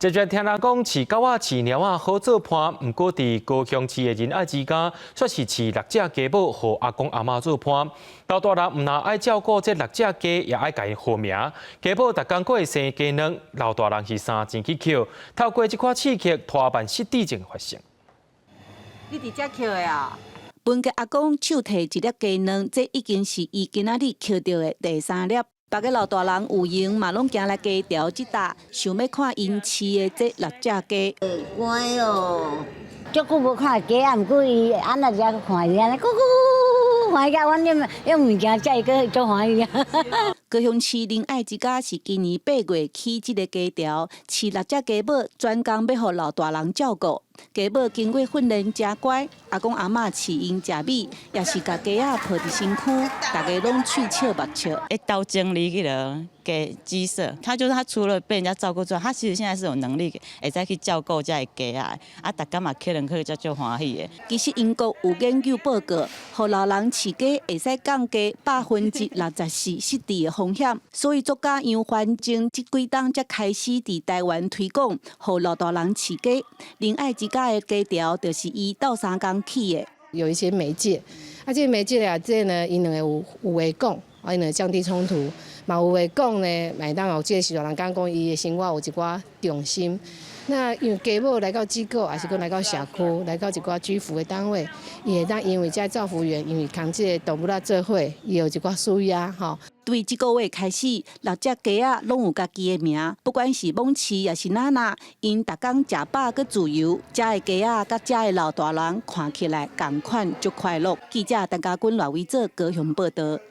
常常聽人講飼狗仔、飼貓仔好做伴，毋過佇高雄市的仁愛之家，卻是飼六隻雞母，予阿公阿嬤做伴。老大人毋但愛照顧這六隻雞，也愛共𪜶號名。雞母逐工閣會生雞卵，老大人是三錢去抾。透過這款刺激，拖慢失智症發生。你佇遮抾的啊？文傑阿公手提一粒雞卵，這已經是伊今仔日抾著的第三粒。別个老大人有閒嘛，攏行來雞牢這搭，想欲看𪜶飼的這六隻雞。乖哦，足久無看雞啊，毋過伊按那只看伊按呢，咕咕歡喜甲阮用用物件食伊，閣足歡喜啊。高雄市仁愛之家是今年8月起這个雞牢，飼六隻雞母，專工欲予老大人照顧。雞母經過訓練誠乖，阿公阿嬤飼𪜶食米，也是共雞仔抱佇身軀，大家攏喙笑目笑。會鬥整理彼个雞雞舍，他就是他除了被人家照顧之外，他其實現在是有能力會使去照顧這个雞仔，啊，逐工嘛客人去才足歡喜的。其實英國有研究報告，予老人飼雞會使降低64%失智的風險，所以作家楊環境這幾冬才開始佇台灣推廣，予老大人飼雞。仁愛之家的雞牢就是伊鬥相共起的。有一些媒介，啊，這個媒介啊，這呢，𪜶兩个有話講，啊，𪜶兩个降低衝突，嘛有話講呢，會當有這個時陣人講講伊的生活有一寡重心。那因為雞母來到機構，還是講來到社區，來到一寡居服的單位，伊會當因為這照服員，因為共這個動物仔做伙，伊有一寡舒壓吼。對這個月開始，六隻雞仔攏有家己的名，不管是罔飼抑是哪哪，𪜶逐工食飽閣自由，遮的雞仔佮遮的老大人看起來仝款足快樂。記者陳家軍、賴偉哲高雄報導。